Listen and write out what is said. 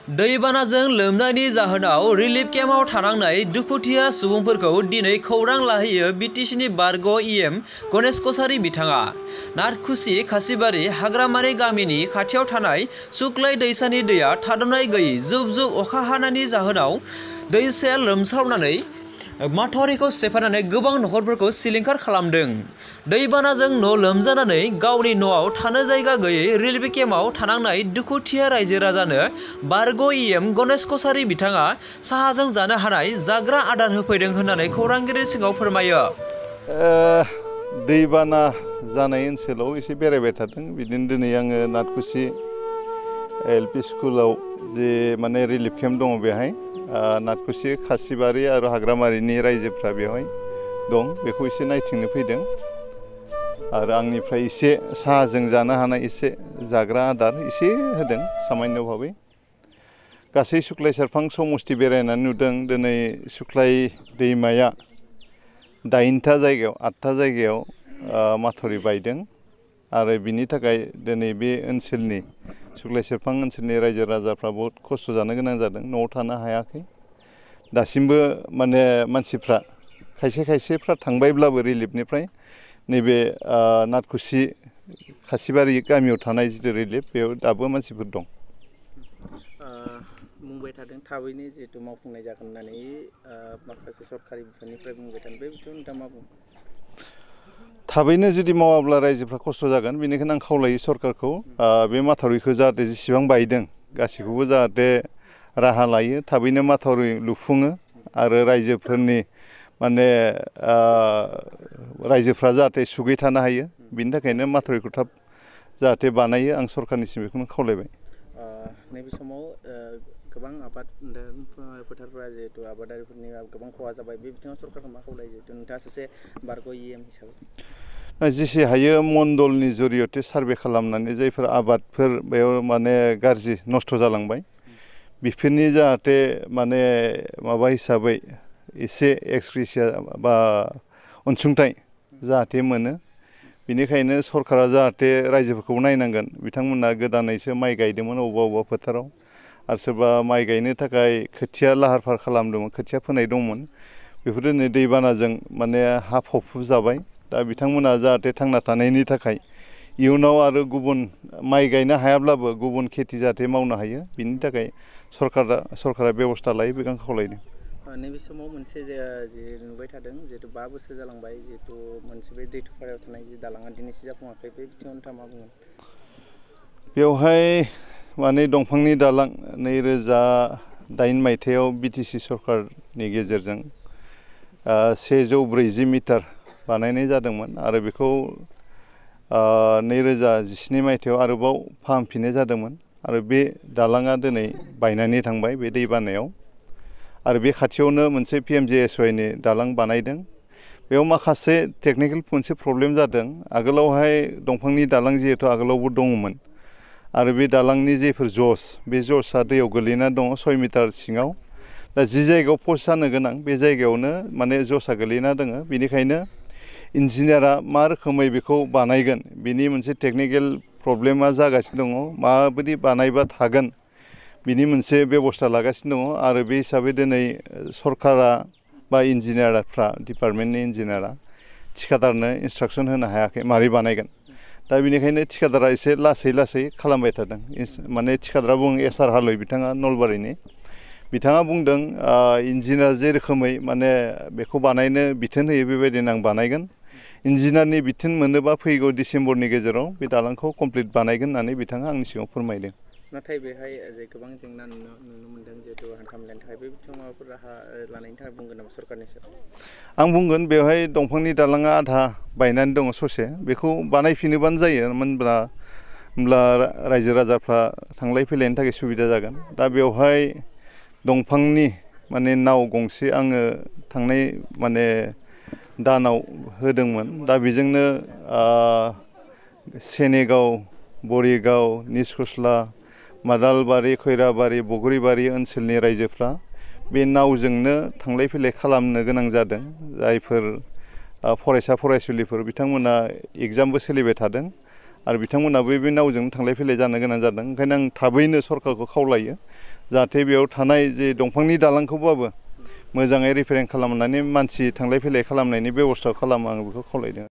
दैबानाजों लोमनायनि जाहोनाव रिलिफ केम्पआव थानांनाय दुखुथिया सुबुंफोरखौ दिनै खौरां लाहैयो बिटिसिनि बारग' इएम गणेश कछारी बिथाङा। नाथखुसि खासिबारि हाग्रामारि गामिनि खाथियाव थानाय सुक्लाय दैसानि दैया थाद'नाय गैयै जुब जुब अखा हानायनि जाहोनाव दैसाया लोमसावनानै माथावरिखौ सेफायनानै गोबां नखरफोरखौ सिलिंखार खालामदों। दैबानाजों न' लोमजानानै गावनि न'आव थानो जायगा गैयै रिलिफ केम्पआव थानांनाय दुखुथिया रायजो राजानो बारग' इएम गणेश कछारी बिथाङा साहाजों जानो हानाय जाग्रा आदार होफैदों होननानै खौरांगिरि सिगाङाव फोरमायो। दैबाना जानाय ओनसोलाव एसे बेरायबाय थादों। बिदिनो दिनै आङो नाथखुसि एलपि स्कुलाव जे माने रिलिफ केम्प दङ बेहाय नाथखुसि खासिबारि आरो हाग्रामारिनि रायजोफ्रा बेवहाय दं, बेखौ एसे नायथिंनो फैदों आरो आंनिफ्राय एसे साहाजों जानो हानाय एसे जाग्रा आदार एसे होदों सामान्य भाबै। गासै सुक्लाय सेरफां समस्ति बेरायनानै नुदों। दिनै सुक्लाय दैमाया 8था जायगायाव 8था जायगायाव माथावरि बायदों आरो बिनि थाखाय दिनै बे ओनसोलनि सुक्लाय सेरफां ओनसोलनि रायजो राजाफ्रा बहुत खस्थ' जानो गोनां जादों, न'आव थानो हायाखै। दासिमबो माने मानसिफ्रा खायसेफ्रा थांबायब्लाबो रिलिफनिफ्राय नैबे नाथखुसि खासिबारि गामियाव थानाय जिथु रिलिफ बेयाव दाबो मानसिफोर दं। बुंबाय थादों थाबैनो जिहेतु मावफुंनाय जागोन होननानै माखासे सरकारि बिफाननिफ्राय बुंबाय थादों, बे बिथिङाव नोंथाङा मा बुङो? थाबैनो जुदि मावाब्ला रायजोफ्रा खस्थ' जागोन, बेनिखायनो आं खावलायो सरकारखौ बे माथावरिखौ जाहाथे जेसेबां बायदों गासैखौबो जाहाथे राहा लायो, थाबैनो माथावरि लुफुङो आरो रायजोफोरनि माने रायजोफ्रा जाहाथे सुगै थानो हायो, बिनि थाखायनो माथावरिखौ थाब जाहाथे बानायो, आं सरकारनिसिम बेखौनो खावलायबाय। नैबे समाव गोबां आबाद फोथारफोरा जिहेतु आबादारिफोरनि गोबां खहा जाबाय, बे बिथिङाव सरकारखौ मा खावलायो जिहेतु नोंथाङा सासे बारग' इएम हिसाबै? जेसे हायो मण्डलनि जरियते सार्भे खालामनानै जायफोर आबादफोर बेयाव माने गाज्रि नस्थ' जालांबाय बेफोरनि जाहाथे माने माबा हिसाबै एसे एक्सग्रेसिया बा अनसुंथाइ जाहाथे मोनो, बेनिखायनो सरकारा जाहाथे रायजोफोरखौ नायनांगोन। बिथांमोना गोदानैसो माइ गायदोंमोन अबेबा फोथाराव आरो सोरबा माइ गायनो थाखाय खोथिया लाहार फाहार खालामदोंमोन, खोथिया फोनाय दंमोन, बेफोर दिनै दैबानाजों माने हा फबफब जाबाय। दा बिथांमोना जाहाथे थांना थानायनि थाखाय इयुनाव आरो गुबुन माइ गायनो हायाब्लाबो गुबुन खेथि जाहाथे मावनो हायो, बिनि थाखाय सरकारा बेबस्था लायो, बेखौ आं खावलायदों। नैबे समाव मोनसे जि नुबाय थादों जिहेतु 5 बोसोर जालांबाय जिहेतु मोनसे बे दै थुफायाव थानाय जि दालाङा दिनैसिम जाफुङाखै, बे बिथिङाव नोंथाङा मा बुङो? बेवहाय माने दंफांनि दालां 2008 मायथाइयाव बिटिसि सरकारनि गेजेरजों 140 मिटार बानायनाय जादोंमोन आरो बेखौ 2017 मायथाइयाव आरोबाव फाहामफिननाय जादोंमोन आरो बे दालाङा दिनै बायनानै थांबाय बे दै बानायाव। आरो बे खाथियावनो मोनसे PMJSYनि दालां बानायदों। बेयाव माखासे टेकनिकेल मोनसे प्रब्लेम जादों। आगोलावहाय दंफांनि दालां जिहेतु आगोलावबो दङमोन आरो बे दालांनि जेफोर जस, बे जसआ दैयाव गोलैना दङ 6 मिटार सिङाव। दा जि जायगायाव पस्ट जानो गोनां बे जायगायावनो माने जसआ गोलैना दङ। बेनिखायनो इन्जिनियारा मा रोखोमै बेखौ बानायगोन, बिनि मोनसे टेकनिकेल प्रब्लेमा जागासिनो दङ। माबायदि बानायबा थागोन बिनि मोनसे बेबस्था लागासिनो दङ आरो बे हिसाबै दिनै सरकारा बा इन्जिनियारफ्रा डिपार्टमेन्टनि इन्जिनियारा थिखादारनो इन्सट्राकसन होनो हायाखै मारै बानायगोन। दा बेनिखायनो थिखादारा एसे लासै खालामबाय थादों। माने थिखादारा बुङो SR हालय, बिथाङा नलबारिनि, बिथाङा बुंदों इन्जिनियार जे रोखोमै माने बेखौ बानायनो बिथोन होयो बेबायदिनो आं बानायगोन। इन्जिनियारनि बिथोन मोनोबा फैगौ डिसेम्बरनि गेजेराव बे दालांखौ कमप्लिट बानायगोन होननानै बिथाङा आंनि सिगाङाव फोरमायदों। नाथाय बेहाय जे गोबां जेंना नुनो मोन्दों जिहेतु हान्थामेलानि थाखाय, बे बिथिङाव माबाफोर राहा लानायनि थाखाय बुंगोन नामा सरकारनि सायाव? आं बुंगोन बेवहाय दंफांनि दालाङा आधा बायनानै दङ ससे, बेखौ बानायफिनोबानो जायो, होमब्ला रायजो राजाफ्रा थांलाय फैलायनि थाखाय सुबिदा जागोन। दा बेवहाय दंफांनि माने नाव गंसे आङो थांनाय माने दानाव होदोंमोन। दा बेजोंनो सेनेगाव, बरिगाव, निसखुस्ला, मादालबारि, खैराबारि, बगरिबारि ओनसोलनि रायजोफ्रा बे नावजोंनो थांलाय फैलाय खालामनो गोनां जादों। जायफोर फरायसा फरायसुलिफोर बिथांमोना एग्जामबो सोलिबाय थादों आरो बिथांमोनाबो बे नावजों थांलाय फैलाय जानो गोनां जादों। ओंखायनो आं थाबैनो सरकारखौ खावलायो जाहाथे बेयाव थानाय जे दंफांनि दालांखौबाबो मोजाङै रिपेयारिं खालामनानै मानसि थांलाय फैलाय खालामनायनि बेब'स्था खालामो, आं बेखौ खावलायदों।